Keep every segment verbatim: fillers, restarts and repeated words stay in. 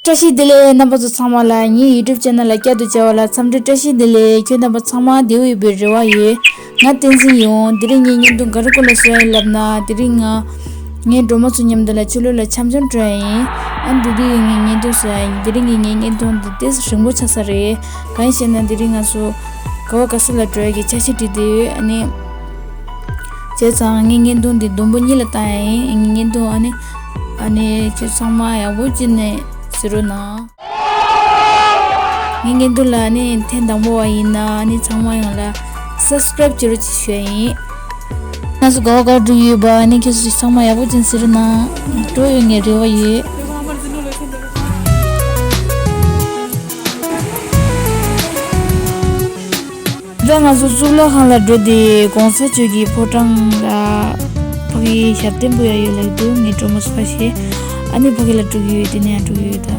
བཀྲ་ཤིས་བདེ་ལེགས། རྣམ་པ་ཚོ་ཚང་མ་ལ་ངའི་YouTube channel ལ་བསྐྱར་དུ་མཇལ་བ་ལ་འཚམས་འདྲི་བཀྲ་ཤིས་བདེ་ལེགས། ཁྱོད་རྣམ་པ་ཚང་མ་བདེ་པོ་ཡོད་པའི་རེ་བ་ཡོད། ང་བསྟན་འཛིན་ཡིན། དེ་རིང་ངའི་བརྙན་ཐུང་ག་རེ་སྐོར་ལ་བཟོས་ཡིན་ལབ་ན། དེ་རིང་ང་ངའི་སྒྲོལ་མ་ཚོ་མཉམ་དུ་ལ་ཕྱི་ལོགས་ལ་འཆམ་འཆམ་འགྲོ་ཡ་ཡིན། ཨ་ནི་དེ་དུས་ངའི་བརྙན་ཐུང་བཟོ་ཡ་ཡིན། དེ་རིང་གི་ངའི་བརྙན་ཐུང་འདི་ཏོག་ཙམ་རིང་པོ་ཆགས་ས་རེད། གང་ཡིན་ཟེར་ན་དེ་རིང་ང་ཚོ་ག་བ་ག་ས་ལ་འགྲོ་ཡ་གི་འཆར་གཞི་བསྒྲིགས་བསྡད་ཡོད། ཨ་ནི། བྱས་ཙང་ངའི་བརྙན་ཐུང་འདི་བདུན་པོ་གཉིས་ལ་བཏང་ཡ་ཡིན། ངའི་བརྙན་ཐུང་ཨ་ནི། ཨ་ནི་ཁྱེད་ཚང་མ་ཡག་པོ་བྱས་ནས་གཟིགས་རོགས་གནང་། ངའི་བརྙན་ཐུང་ལ་ཨ་ནི་ཐེངས་དང་པོ་བ་ཡིན་ན་ཨ་ནི་ཚང་མ་ཡོངས་ལ་subscribe བྱེད་རོགས་ཅེས་ཞུ་ཡ་ཡིན། ང་ཚོ་ག་བ་ག་འགྲོ་ཡོད་པ་ཨ་ནི་ཁྱེད་ཚོ་ཚང་མ་ཡག་པོ་བྱས་ནས་གཟིགས་རོགས་གནང་། སྤྲོ་ཡོང་ངའི་རེ་བ་ཡོད། ད་ང་ཚོ་གཙུག་ལག་ཁང་ལ་འགྲོ་དེ་གོང་ས་མཆོག་གི་ཕོ་བྲང་ལ་ཕ་གི་ཞབས་བརྟན་ཕུལ་ཡ་ཡོད་ལབ་འདུག་ངའི་སྒྲོལ་མ་ཚོ་ཕ་ཞེས་ཨ་ནི་ཕ་གི་ལ་འགྲོ་གི་ཡོད། དེ་ནས་ཡང་འགྲོ་གི་ཡོད་ད།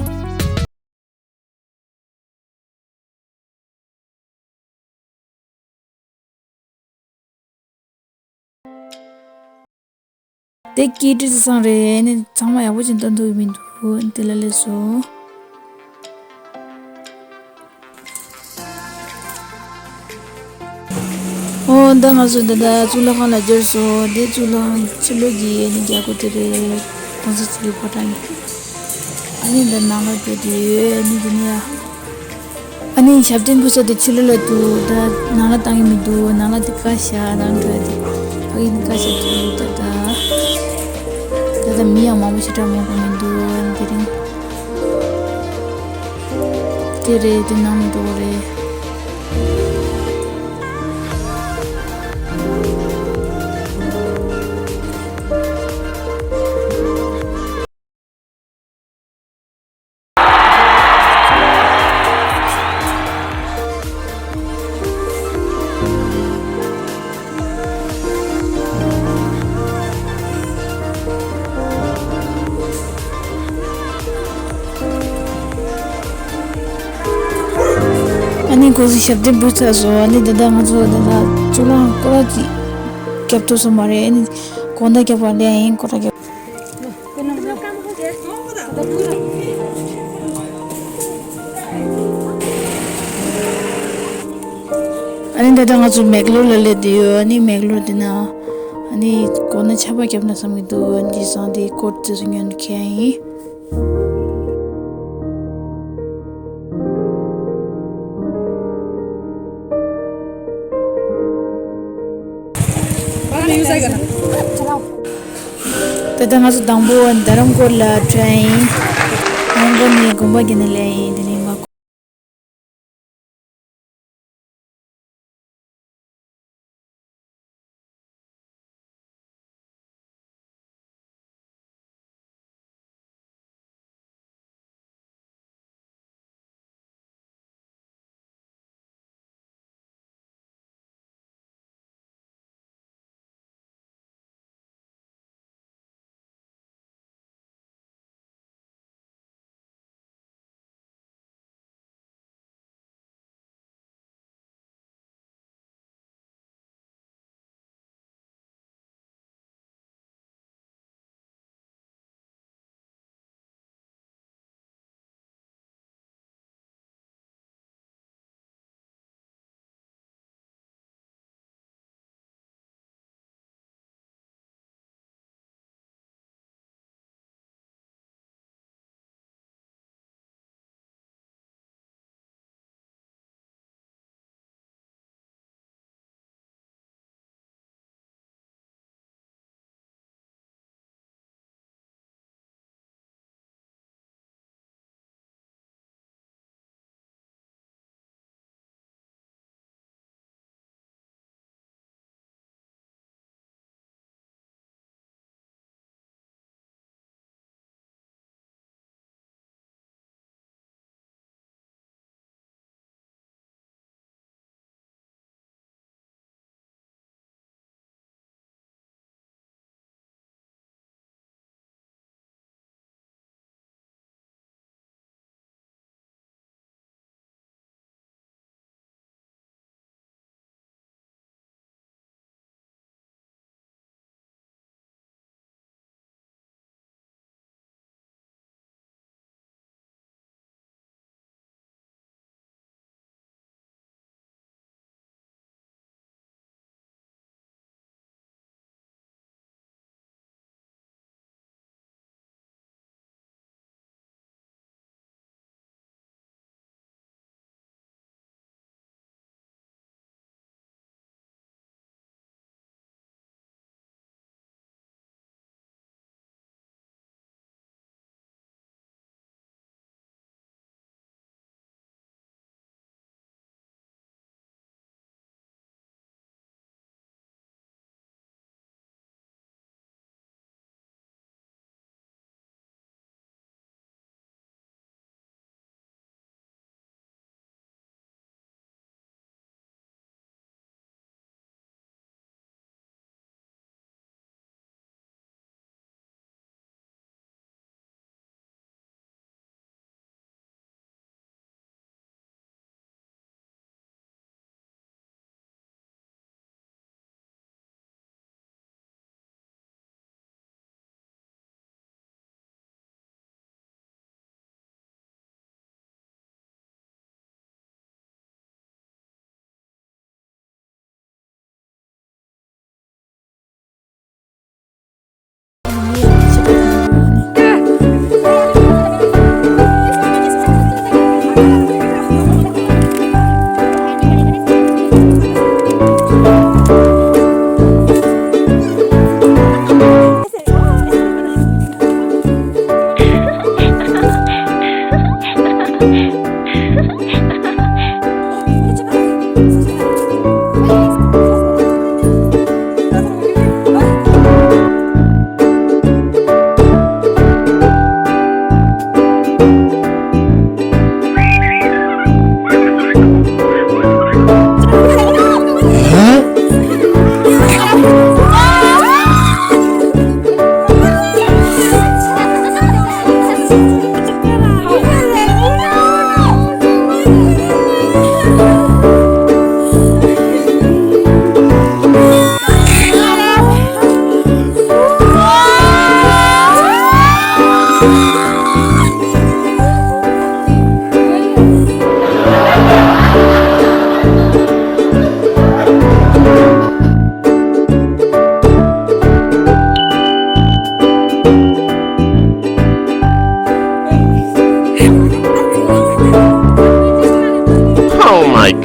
དེ་སྐད་འདྲི་ཙམ་རེད། ཨ་ནི་ཚང་མ་ཡག་པོ་ཅིག་སྟོན་ཐུབ་ཀྱི་མི་འདུག་དེ་ལ་སླེབས་སོང་། ཨོ་ད་ང་ཚོ་ད་ལྟ་གཙུག་ལག་ཁང་ལ་འབྱོར་སོང་། དེ་གཙུག་ལག་ཁང་ཕྱི་ལོགས་ཀྱི་ཨ་ནི་རྒྱལ་སྒོ་དེ་རེད། གོང་ས་མཆོག་གི་ཕོ་བྲང་གི། ཨ་ནི་ད་ནང་ལ་འགྲོ་དེ་ཡོད། ཨ་ནི་དེ་ནས་ཡ། ཨ་ནི་ཞབས་བརྟན་ཕུལ་ས་དེ་ཕྱི་ལོགས་ལ་འདུག་ད་ནང་ལ་བཏང་གི་མི་འདུག་ནང་ལ་དེ་བཀག་བཞག་ནང་འགྲོ་ཡ་དེ། ཕ་གི་ནི་བཀག་བཞག་འདུག་ད་ད། ད་ད་མི་ཡང་མང་པོ་ཞེ་དྲག་མང་པོ་མི་འདུག་ཨ་ནི་དེ་རིང་། དེ་རེད། དེ་ནང་ལ་འགྲོ་དགོས་རེད། ཨ་ནི་གོང་ས་ཞབས་བརྟན་ཕུལ་ཚར་སོང་། ཨ་ནི་ད་ལྟ་ང་ཚོ་ད་ལྟ་གཙུག་ལག་སྐོར་ར་ཅིག་རྒྱབ་ཐུབ་སོང་མ་རེད། ཨ་ནི་དགོང་དག་རྒྱབ་པ་ལས་ཡིན་སྐོར་ར་རྒྱབ། ཨ་ནི་ད་ལྟ་ང་ཚོ་མེག་ལོར་ལ་སླེབས་བསྡད་ཡོད། ཨ་ནི་མེག་ལོར་འདི་ན་ཨ་ནི་སྒོ་ན་ཆར་པ་བརྒྱབ་ན་བསམ་གྱི་འདུག་ཨ་ནི་བྱས་ཙང་དེ་ཀོཊ་དེ་ཚོ་ཉོ་ནས་འཁྱེར་ཡ་ཡིན། ད་ལྟ་ང་ཚོ་དང་པོ་རྡ་རམ་ཀོཊ་ལ་འགྲོ་ཡ་ཡིན། རྡ་རམ་ཀོཊ་ནས་དགོན་པ་བརྒྱུད་ནས་སླེབས་ཡ་ཡིན། དེ་ནས་མ།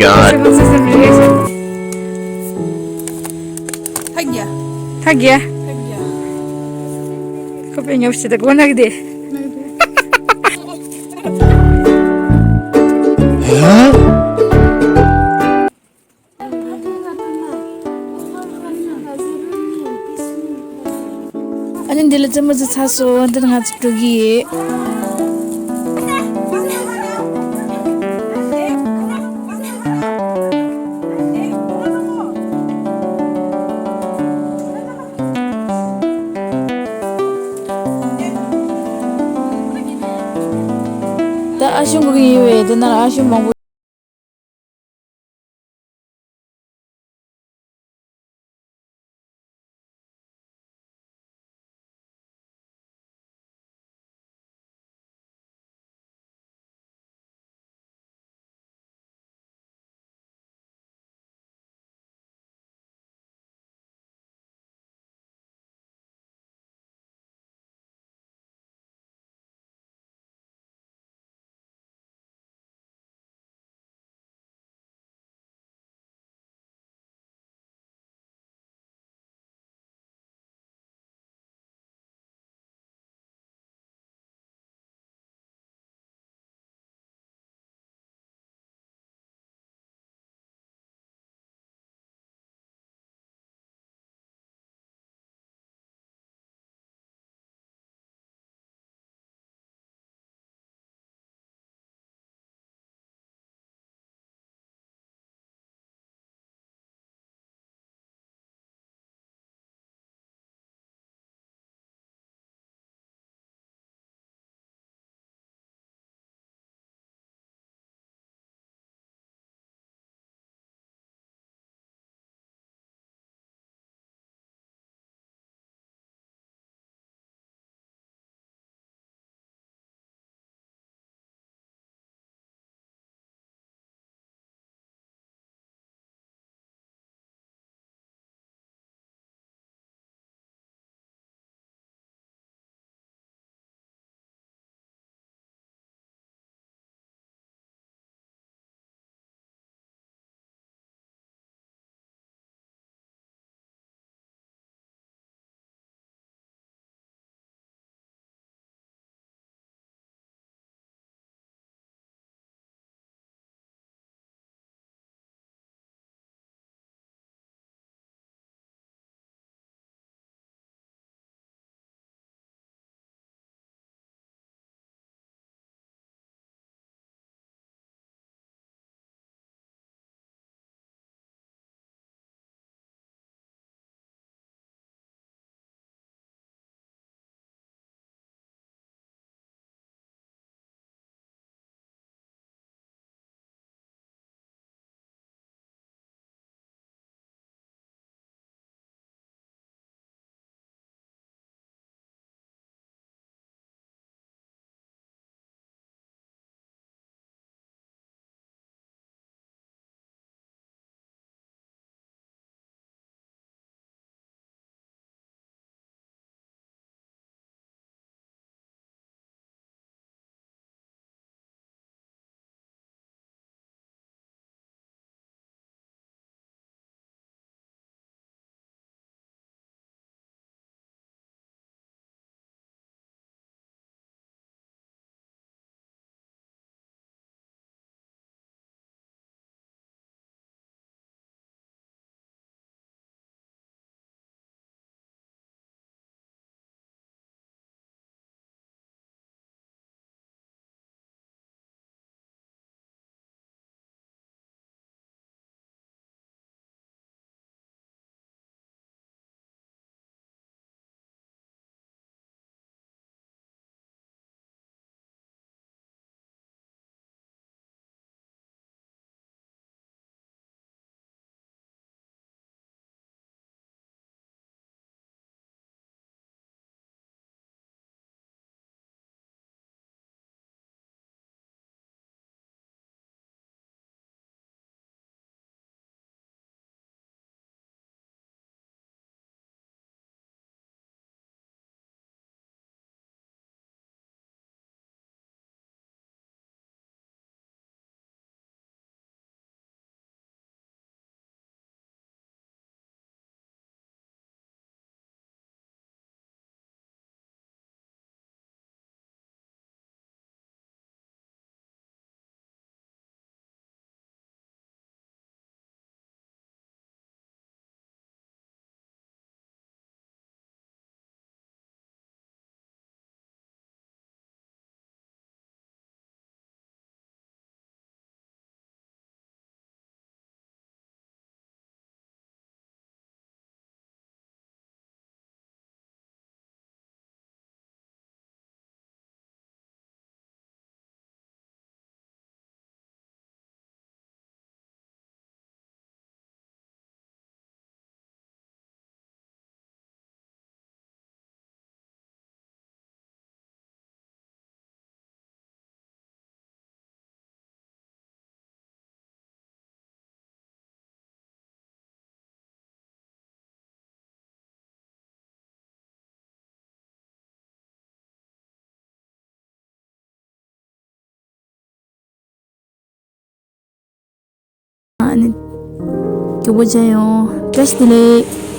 God. ཐག་རྒྱ། ཐག་རྒྱ། ཁོ་པའི་ཉོབ་ཤི་ད་གོ་ནག་དེ། ཨ་ནི་འདི་ལ་རྩེད་མོ་རྩེ་ཚར་སོང་། འདིར་ང་ཚོ་འགྲོ་གི་ཡོད། ད་ཨ་ཞུ་འགྲོ་གི་ཡིན་པས། དེ་ན་ཨ་ཞུ་མང་པོ། ཨ་ནི་མགྱོགས་པོ་མཇལ་ཡོང་། བཀྲ་ཤིས་བདེ་ལེགས།